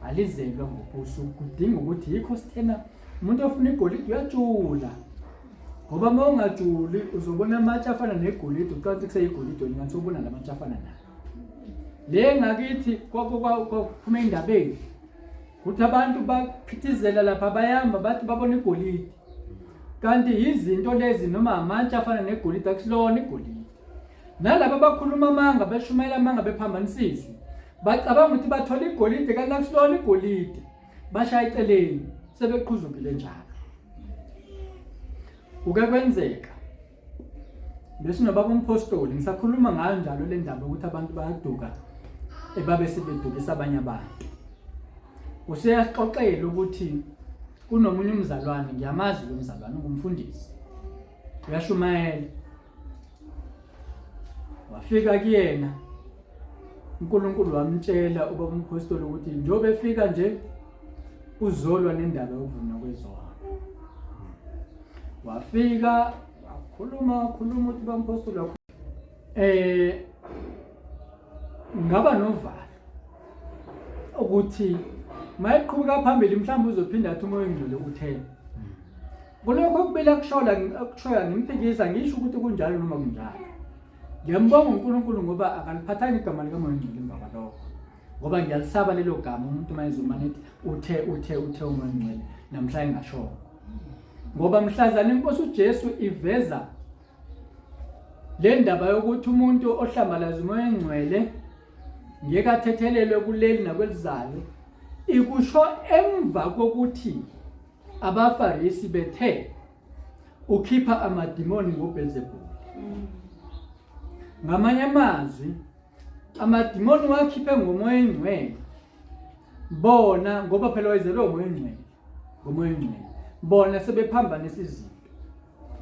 alizelwa ngobuso. Kudinga ukuthi yikho sithena umuntu ofuna igolide uyajula ngoba uma ungajuli uzobona amatshe afana negolide ucabanga ukuthi kuseyigolide wena ngathi ubona la matshe afana nayo. Le ngakithi kwakuphuma endabeni ukuthi abantu baphithizela lapha bayamba bathi babona igolide kanti yizinto lezi noma amatshe afana negolide akusilona igolide. Nalaba abakhuluma amanga beshumayela amanga bephambanisa izwi bacabanga ukuthi bathola igolide kanti akusilona igolide, bashaya eceleni sebeqhuzukile njalo. Kuke kwenzeka besinobaba umphostoli, ngisakhuluma ngayo njalo le ndaba ukuthi abantu bayaduka ebabe sebedukisa abanye abantu. Useyasixoxela ukuthi kunomunye umzalwane, ngiyamazi lo mzalwane, ungumfundisi, uyashumayela. Wafika kuyena uNkulunkulu wamtshela ubaba umphostoli ukuthi njengoba efika nje uzolwa nendaba yokuvunywa kwezono. Wafika wakhuluma wakhuluma ukuthi ubaba umphostoli eh ngaba novalo ukuthi mayeqhubeka phambili mhlawumbe uzophinda athi umoya ongcwele uthe kulokho okubili akushola akushoya ngimphikisa ngisho ukuthi kunjalo noma kunjalo. Ngiyambonga uNkulunkulu ngoba akaliphathanga igama likaMoya oNgcwele emva kwalokho, ngoba ngiyalisaba lelo gama umuntu uma ezomane ethi uthe uthe uthe uMoya oNgcwele namhla engashongo, ngoba mhlazane inkosi uJesu iveza le ndaba yokuthi umuntu ohlambalaza uMoya oNgcwele ngeke athethelelwe kuleli nakwelizayo, ikusho emva kokuthi abaFarisi bethe ukhipha amadimoni ngoBelzebuli. Ngamanye amazwi, amadimoni wakhiphe ngomoya engcwele bona, ngoba phela wayezelwe umoya engcwele, ngomoya engcwele bona sebephambanisa izinto.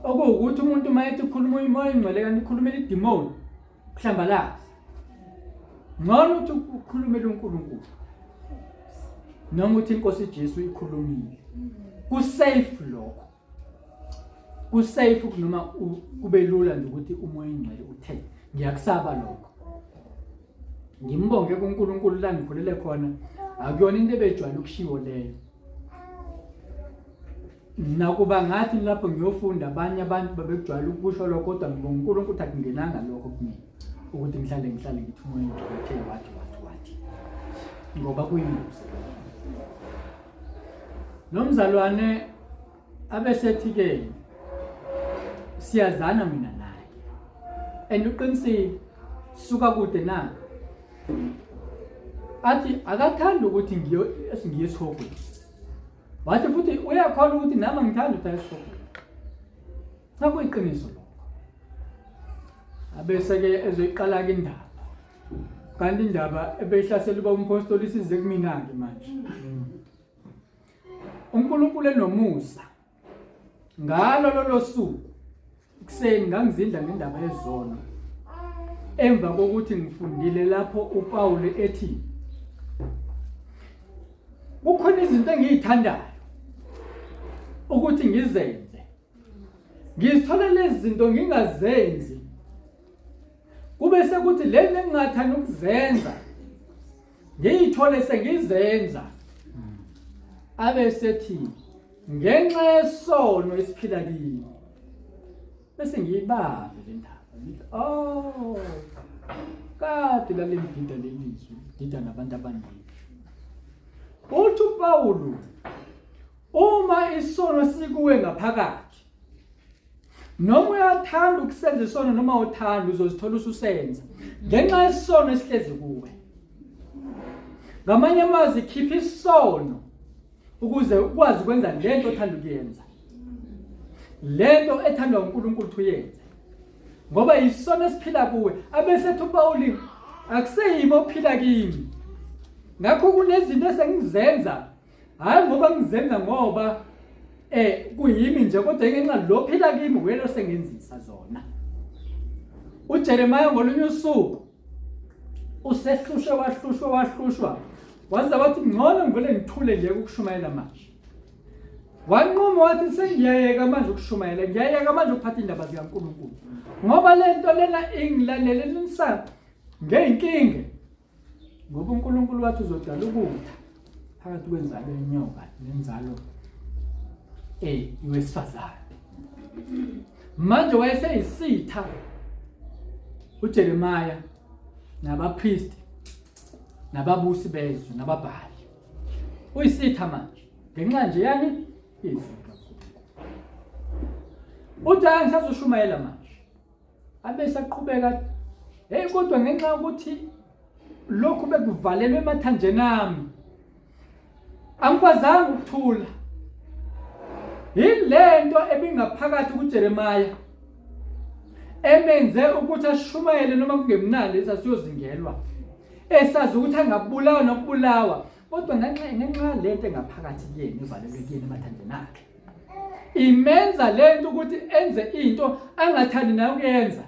Okuwukuthi umuntu uma ethi ukhuluma umoya engcwele kanti ukhulumela idimoni, kuhlambalaza. Ngcono ukuthi ukhulumele uNkulunkulu noma uthi inkosi Jesu ikhulumile. Kusafe lokho, kusafe noma kube lula nje ukuthi umoya ongcwele uthe. Ngiyakusaba lokho, ngimbonge kuNkulunkulu la ngikhulele khona, akuyona into ebejwayele ukushiwo leyo. Nakuba ngathi lapho ngiyofunda abanye abantu babekujwayele ukusho lokho, kodwa ngibonga uNkulunkulu ukuthi akungenanga lokho kumina, ukuthi ngihlale ngithi umoya ongcwele uthe wathi wathi wathi, ngoba kuyingozi. Lo mzalwane abesethi-ke siyazana mina naye, and uqinisile, suka kude na athi akathandi ukuthi ngiye esihogweni. Wathi futhi uyakholwa ukuthi nami angithandi ukuthi aye esihogweni. Cha, kuyiqiniso lokho. Abese-ke ezoyiqala-ke indaba, kanti indaba ebeyihlasela uba umpostoli isize kumina-ke manje. uNkulunkulu enomusa, ngalo lolo suku ekuseni ngangizindla ngendaba yezono, emva kokuthi ngifundile lapho uPawulu ethi kukhona izinto engiyithandayo ukuthi ngizenze, ngizithola lezi zinto ngingazenzi, kube sekuthi lezi engingathanda ukuzenza ngiyithole sengizenza. Abe sethi ngenxa yesono esiphila kimi, bese ngiyibambe le ndaba, ngithi oh, kade lalengidida lelizwi, dida nabantu abaningi. Uthi uPawulu uma isono sikuwe ngaphakathi, noma uyathanda ukusenza isono noma uthanda, uzozithola ususenza ngenxa yesono esihlezi kuwe. Ngamanye amazwi, khipha isono ukuze ukwazi ukwenza lento othanda ukuyenza, lento ethandwa uNkulunkulu ukuthi uyenze, ngoba isono esiphila kuwe. Abesethi uPawuli akuseyimi ophila kimi, ngakho kunezinto esengizenza hhayi ngoba ngizenza ngoba kuyimi nje, kodwa ngenxa lo phila kimi uyena osengenzisa zona. uJeremiah ngolunye usuku usehlushwe wahlushwa wahlushwa waze wathi ngcono ngivele ngithule nje ukushumayela manje. Wanquma wathi sengiyayeka manje ukushumayela, ngiyayeka manje ukuphatha indaba zikaNkulunkulu, ngoba le nto lena ingilalelelisa ngeyinkinga, ngoba uNkulunkulu wathi uzodala ukutha phakathi kwenzalo yenyoka nenzalo yowesifazane. Manje wayeseyisitha uJeremiah nabapristi nababusi bezwe nababhali, uyisitha manje ngenxa nje yani izwi likaNkulunkulu. Uthi angisazoshumayela manje, abese aqhubeka, hey, kodwa ngenxa yokuthi lokhu bekuvalelwe emathanjeni ami angikwazanga ukuthula. Yilento ebingaphakathi kuJeremiah emenze ukuthi ashumayele noma kungemnandi esasiyozingelwa esazi ukuthi angabulawa nokubulawa kodwa ngenxa lento engaphakathi kuyena evalelwe kuyena emathandeni akhe imenza lento ukuthi enze into angathandi nayo ukuyenza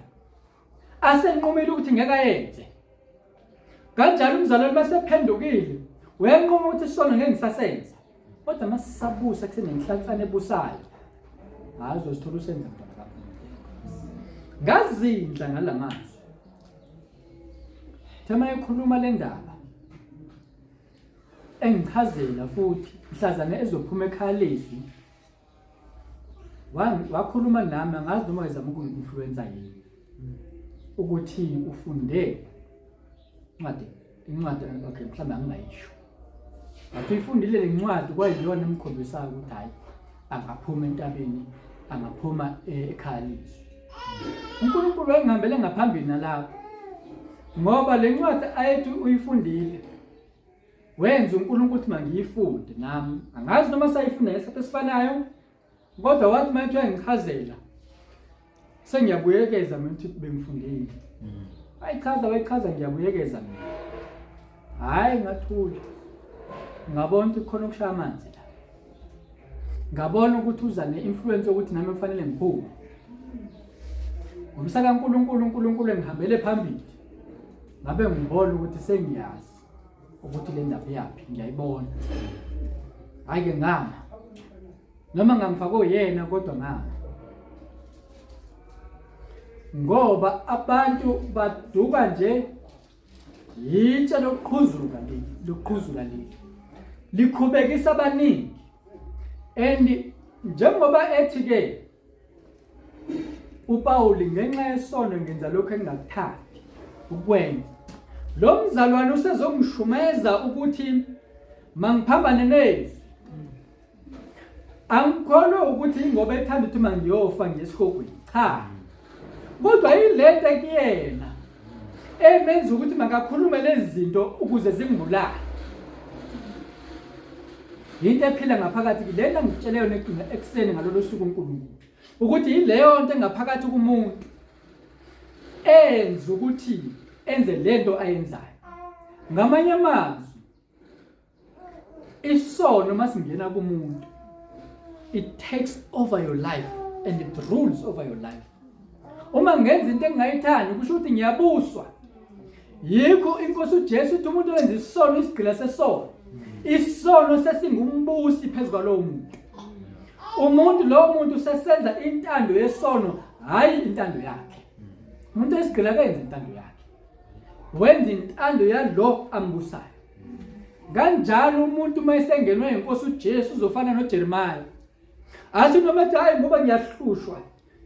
asenqumile ukuthi ngeke ayenze kanjalo umzalwane masephendukile uyanquma ukuthi isono ngeke ngisasenza kodwa masisabusa kusenenhlansana ebusayo hayi uzozithola usenza mntwana kakho ngazindla ngalamazwi thema ekhuluma le ndaba engichazela futhi mhlazane ezophuma ekhaya lezwi wakhuluma nami angazi noma wayezama ukungi-influensa yini ukuthi ufunde incwadi incwadi okay mhlawumbe angingayisho ngathi uyifundile le ncwadi kwayiyona emkhombisayo ukuthi hhayi angaphuma entabeni angaphuma eh, ekhaya lizwi uNkulunkulu wayengihambele ngaphambili nalapho ngoba le ncwadi ayethi uyifundile wenza uNkulunkulu ukuthi mangiyifunde nami angazi noma sayifunda ngesikhathi esifanayo kodwa wathi uma ethi uyangichazela sengiyabuyekeza mina ukuthi bengifundile wayichaza wayichaza ngiyabuyekeza mina hhayi ngathula ngabona ukuthi kukhona okushaya amanzi la ngabona ukuthi uza ne-influence yokuthi nami kufanele ngiphume ngomsa kaNkulunkulu uNkulunkulu engihambele phambili ngabe ngibona ukuthi sengiyazi ukuthi le ndaba iyaphi ngiyayibona hhayi ke ngama noma ngangifake oyena kodwa ngama ngoba abantu baduka nje yitshe lokuqhuzuka leli lokuqhuzula leli likhubekisa abaningi and njengoba ethi ke uPawuli ngenxa yesono ngenza lokho engingakuthandi ukwenza lo mzalwane usezongishumeza ukuthi mangiphambane nezwi angikholwa ukuthi ingoba ethanda ukuthi mangiyofa ngesihogweni cha kodwa yilento ekuyena emenza ukuthi makakhulume lezi zinto ukuze zingibulale yinto ephila ngaphakathi lena ngitshele yona ekuseni ngalolu suku uNkulunkulu ukuthi yileyo nto engaphakathi kumuntu enza ukuthi enze lento ayenzayo ngamanye amazwi isono masingena kumuntu it takes over your life and it rules over your life uma ngenza into engingayithandi kusho ukuthi ngiyabuswa yikho inkosi uJesu uthi umuntu owenza isono isigqila sesono isono sesingumbusi phezu kwalowo muntu umuntu lowo muntu usesenza intando yesono hayi intando yakhe umuntu oyisigqila kenza intando yakhe wenza intando yalo ambusayo kanjalo umuntu uma esengenwe inkosi uJesu uzofana noJeremiah athi noma ethi hayi ngoba ngiyahlushwa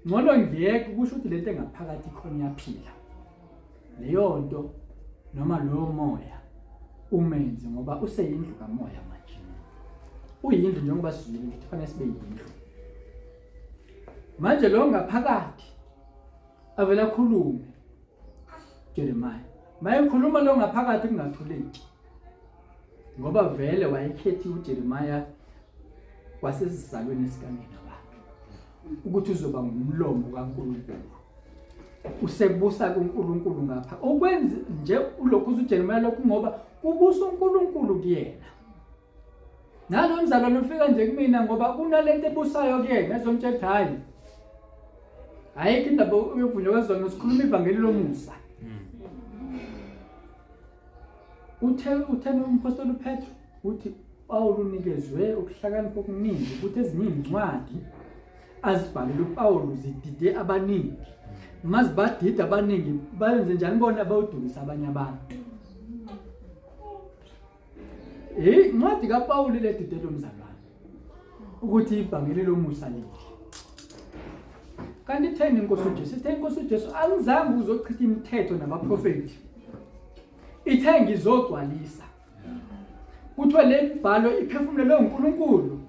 ngcono ngiyeke kusho ukuthi lento engaphakathi khona iyaphila leyo nto noma loyo moya umenze ngoba useyindlu kamoya manje uyindlu njengoba sizwile ukuthi kufanele sibe yindlu manje lo ngaphakathi avele akhulume Jeremiah mayekhuluma lo ngaphakathi kungathuleki ngoba vele wayekhethiwe uJeremiah kwasesizalweni sikanina wakhe ukuthi uzoba ngumlomo kaNkulunkulu usebusa kuNkulunkulu ngapha ukwenza nje ulokhu uJeremiah lokhu ngoba kubusa uNkulunkulu kuyena nalo mzalwane ufika nje kumina ngoba kunalento ebusayo kuyena ezomtshela ukuthi hhayi ayikho indaba yokuvunywa kwezono sikhuluma ivangeli lomusa uthe uthe umphostoli uPetru uthi uPawulu unikezwe ukuhlakanipha okuningi ukuthi ezinye izincwadi azibhalele uPawulu zidide abaningi mazibadida abaningi bayenze njani bona bayodukisa abanye abantu Incwadi kaPawulu ledide lomzalwane ukuthi ivangeli lomusa leli. Kanti itheni inkosi uJesu? Ithe inkosi uJesu angizange uzochitha imithetho nabaprofethi. Ithe ngizogcwalisa. Kuthiwa le mibhalo iphefumulelwe uNkulunkulu.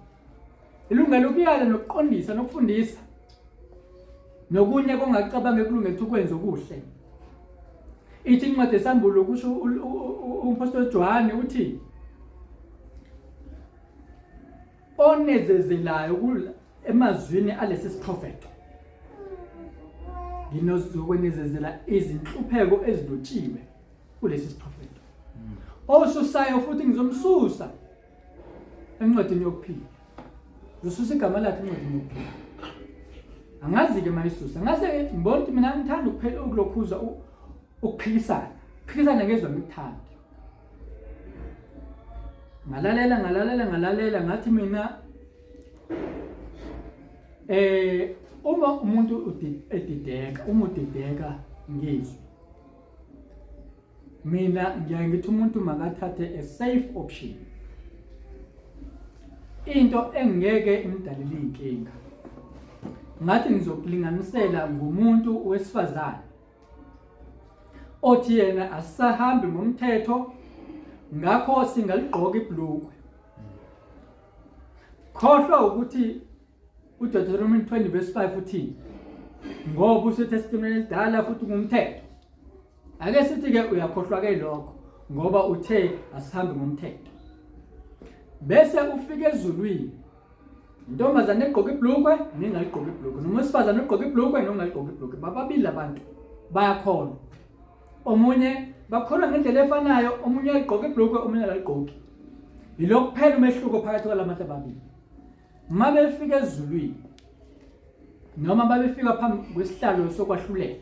Ilungelo ukuyala nokuqondisa nokufundisa. Nokunye kongacabanga ekulungele ukuthi ukwenze okuhle. Ithi incwadi yesambulo kusho umphostoli Johane uthi onezezelayo emazwini alesi siprofetho nginozokwenezezela izinhlupheko ezilotshiwe kulesi siprofetho. Osusayo futhi ngizomsusa encwadini yokuphila. Ngizosusa igama lakhe encwadini yokuphila. Angazi-ke mayisusa. Ngase ngibona ukuthi mina ngithanda ukuphela ukulokhuza ukuphikisana. Phikisana ngezwa ngikuthanda. Ngalalela ngalalela ngalalela ngathi mina uma umuntu edideka, uma udideka ngizwe. Mina ngiyaye ngithi umuntu makathathe a safe option. Into engeke imdalele inkinga. Ngathi ngizokulinganisela ngomuntu wesifazane othi yena asisahambi ngomthetho ngakho singaligqoka ibhlukwe. Khohlwa ukuthi uDeuteronomy 20 verse 5 uthini ngoba useTestamenteni elidala futhi ngumthetho. Ake sithi-ke uyakhohlwa ke lokho ngoba uthe asihambi ngomthetho. Bese ufika ezulwini intombazane egqoka ibhlukwe nengaligqoki ibhlukwe noma wesifazane ogqoka ibhlukwe nongaligqoki ibhlukwe bababili abantu bayakholwa omunye bakholwa ngendlela efanayo omunye uyaligqoka ibhlukwe omunye akaligqoki yilokhu kuphela umehluko phakathi kwalabantu ababili uma befika ezulwini noma babefika phambi kwesihlalo sokwahlulela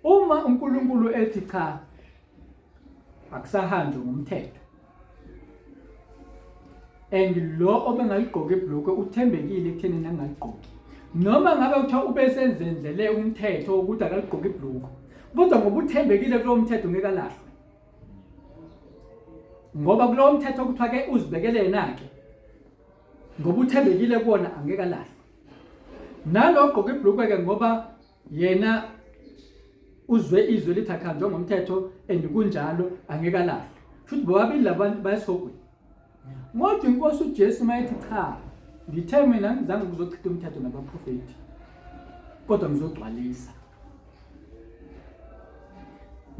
uma uNkulunkulu ethi cha akusahanjwe ngomthetho and lo obengaligqoki ibhlukwe uthembekile ekutheni angaligqoki noma ngabe kuthiwa ubesenzenzele umthetho ukuthi akaligqoki ibhlukwe kodwa ngoba uthembekile kulowo mthetho ngeke alahlwe ngoba kulowo mthetho kuthiwa ke uzibekele yena-ke ngoba uthembekile kuwona angeke alahlwe nalo ogqoka ibhlukwe-ke ngoba yena uzwe izwe lithi akhanjwa ngomthetho and kunjalo angeke alahlwe futhi bobabili labantu bayesihogweni kodwa inkosi uJesu mayethi cha ngithe mina ngizange kuzochitha umthetho nabaprofethi kodwa ngizogcwalisa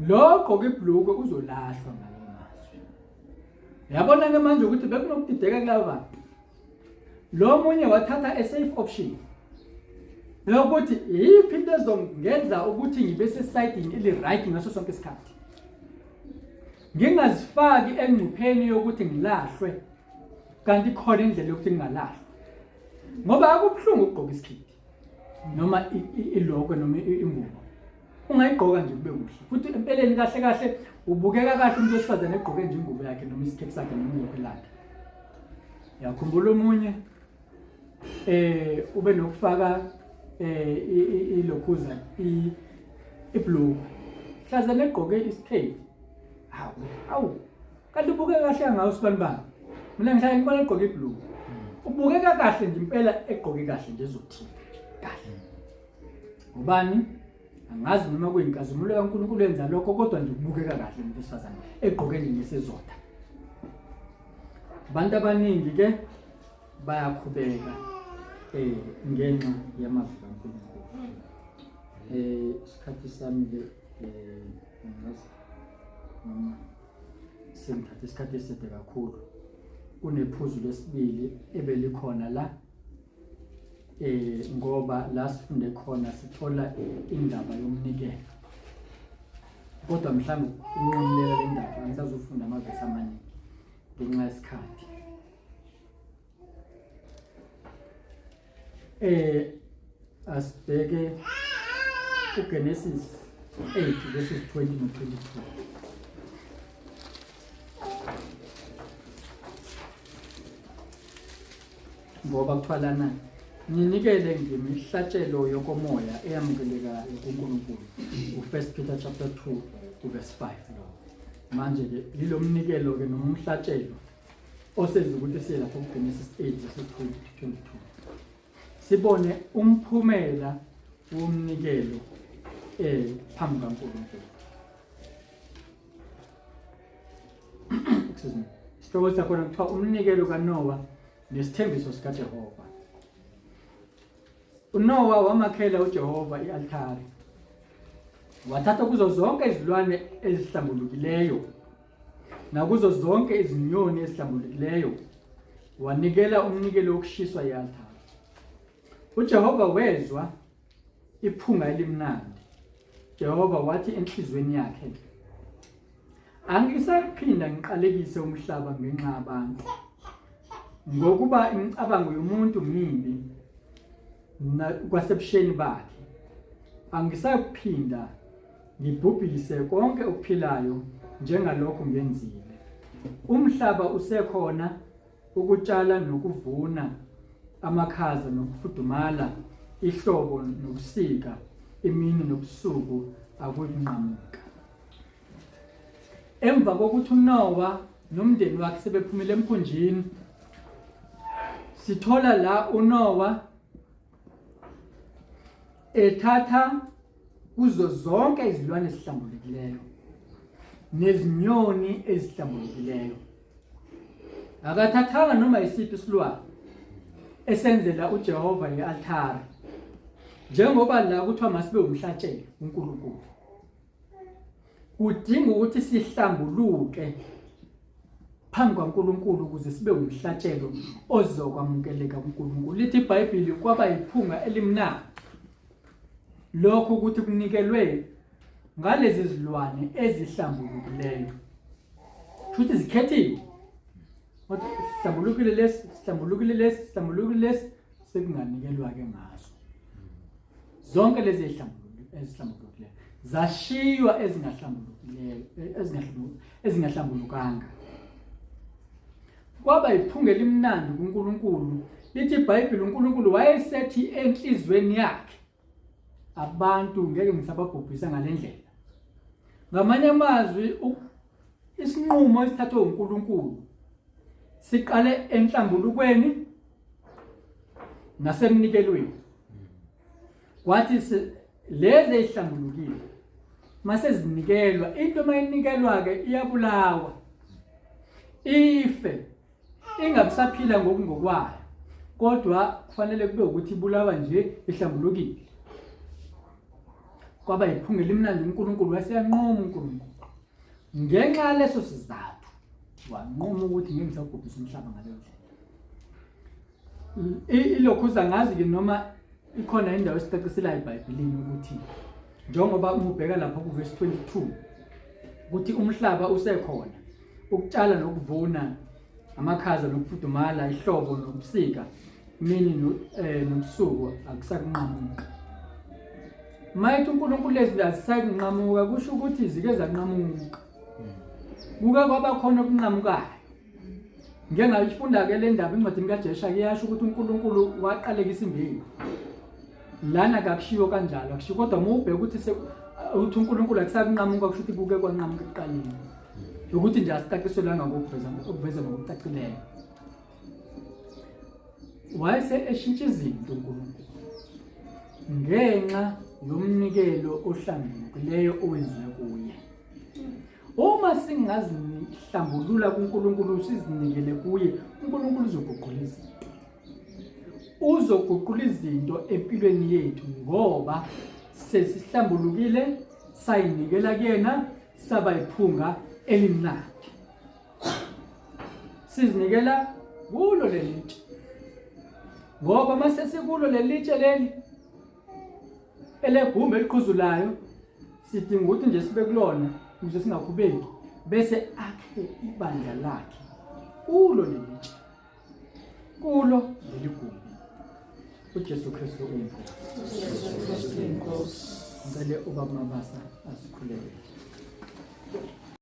lo gqoka ibhulukwe uzolahlwa ngalo mazwi yabona ke manje ukuthi bekunokudideka kulabo bantu lo munye wathatha a safe option yokuthi iyiphi into ezongenza ukuthi ngibe sesayidini eli-right ngaso sonke isikhathi ngingazifaki engcupheni yokuthi ngilahlwe kanti khona indlela yokuthi ngingalahlwa ngoba akubuhlungu ukugqoka isikhindi noma ilokwe noma ingubo ungayigqoka nje kube kuhle futhi empeleni kahle kahle ubukeka kahle umuntu wesifazane egqoke nje ingubo yakhe noma isikhethi sakhe noma ilokwe lakhe yakhumbula omunye ube nokufaka ilokhuza ibhlukwe hlazane egqoke isikhethi hawu awu kanti ubukeka kahle ngawo sibanibani mina ngihlale ngibona egqoke ibhlukwe ubukeka kahle nje impela egqoke kahle nje ezothile kahle Ubani? Angazi noma kuyinkazimulo kaNkulunkulu yenza lokho kodwa nje kubukeka kahle umuntu wesifazane egqoke nje ngesizotha. Abantu abaningi ke bayakhubeka ngenxa yamazwi kaNkulunkulu. Isikhathi sami ke angazi noma sengithathe isikhathi eside kakhulu. Kunephuzu lesibili ebelikhona la ngoba la sifunde khona sithola indaba yomnikelo kodwa mhlawumbe unqamulela le ndaba angisazofunda amavesi amaningi ngenxa yesikhathi asibheke uGenesis 8 verses 20 no 22 Ngoba kuthiwa lana ninikele ngemihlatshelo yokomoya eyamukelekayo kuNkulunkulu. U-1 Peter chapter 2 uverse 5 lo. Manje ke yilo mnikelo ke noma umhlatshelo osenza ukuthi siye lapho kuGenesis 8 verse 20 to 22. Sibone umphumela womnikelo phambi kaNkulunkulu. Excuse me. Isihloko sakhona kuthiwa umnikelo kaNowa nesithembiso sikaJehova. UNowa wamakhela uJehova i-altare. Wathatha kuzo zonke izilwane ezihlambulukileyo nakuzo zonke izinyoni ezihlambulukileyo Wanikela umnikelo wokushiswa e-altare. UJehova wezwa iphunga elimnandi. Jehova wathi enhliziyweni yakhe, Angisaphinda ngiqalekise umhlaba ngenxa yabantu, ngokuba imicabango yomuntu mibi kwasebusheni bakhe. Angisakuphinda ngibhubhise konke okuphilayo njengalokhu ngenzile. Umhlaba usekhona ukutshala nokuvuna, amakhaza nokufudumala, ihlobo nobusika, imini nobusuku akukunqamuka. Emva kokuthi uNowa nomndeni wakhe sebephumile emkhunjini, sithola la uNowa ethatha kuzo zonke izilwane ezihlambulukileyo nezinyoni ezihlambulukileyo. Akathathanga noma isiphi isilwane esenzela uJehova i-altare, njengoba la kuthiwa masibe umhlatshelo uNkulunkulu. Kudinga ukuthi sihlambuluke phambi kwaNkulunkulu ukuze sibe umhlatshelo ozokwamukeleka kuNkulunkulu. Lithi iBhayibheli kwaba yiphunga elimnandi lokho ukuthi kunikelwe ngalezi zilwane ezihlambulukileyo. Futhi zikhethiwe. Kodwa sihlambulukile lesi, sihlambulukile lesi, sihlambulukile lesi sekunganikelwa-ke ngaso. Zonke lezi ezihlambulukileyo zashiywa ezingahlambulukileyo ezingahlambulukanga. Kwaba yiphunga elimnandi kuNkulunkulu. Lithi iBhayibheli uNkulunkulu wayesethi enhliziyweni yakhe abantu ngeke ngisababhubhisa ngale ndlela. Ngamanye amazwi isinqumo esithathwe uNkulunkulu siqale enhlambulukweni nasemnikelweni. Kwathi lezi ezihlambulukile mase zinikelwa, into mayinikelwa-ke iyabulawa ife ingabisaphila ngokungokwayo, kodwa kufanele kube ukuthi ibulawa nje ihlambulukile. Kwaba yiphunga elimnandi uNkulunkulu waseyanqoma uNkulunkulu ngenxa yaleso sizathu wanqoma ukuthi ngeke ngisawubhubhisa umhlaba ngaleyo ndlela. Ilokhuza ngazi-ke noma ikhona indawo esicaciselayo eBhayibhelini ukuthi njengoba uma ubheka lapha kuvesi 22 ukuthi umhlaba usekhona ukutshala nokuvuna amakhaza nokufudumala ihlobo nobusika imini nobusuku akusakunqamuka. Mayethi uNkulunkulu lezi azisakunqamuka kusho ukuthi zike zanqamuka, kuke kwaba khona okunqamukayo. Ngike ngayifunda-ke le ndaba encwadini kaJesha kuyasho ukuthi uNkulunkulu waqalekisa imbewu. Lana kakushiwo kanjalo, akushiwo kodwa uma ubheka ukuthi uthi uNkulunkulu akusakunqamuka kusho ukuthi kuke kwanqamuka ekuqaleni. Ukuthi nje asicaciselwanga ngokuveza ukuveza ngokucacileyo. Wayese eshintsha izinto uNkulunkulu ngenxa yomnikelo ohlambulukileyo owenziwe kuye. Uma singazihlambulula kuNkulunkulu sizinikele kuye, uNkulunkulu uzoguqula izinto. Uzoguqula izinto empilweni yethu ngoba sesihlambulukile sayinikela kuyena saba iphunga elimnandi. Sizinikela kulo leli tshe. Ngoba uma sesikulo leli tshe leli elegumbi eliqhuzulayo sidinga ukuthi nje sibe kulona ukuze singakhubeki bese akhe ibandla lakhe kulo leli tshe kulo leli gumbi. UJesu Kristu uyinkosi. Ujesu Kristu uyinkosi. Ngicele ubaba Mabasa asikhulekele.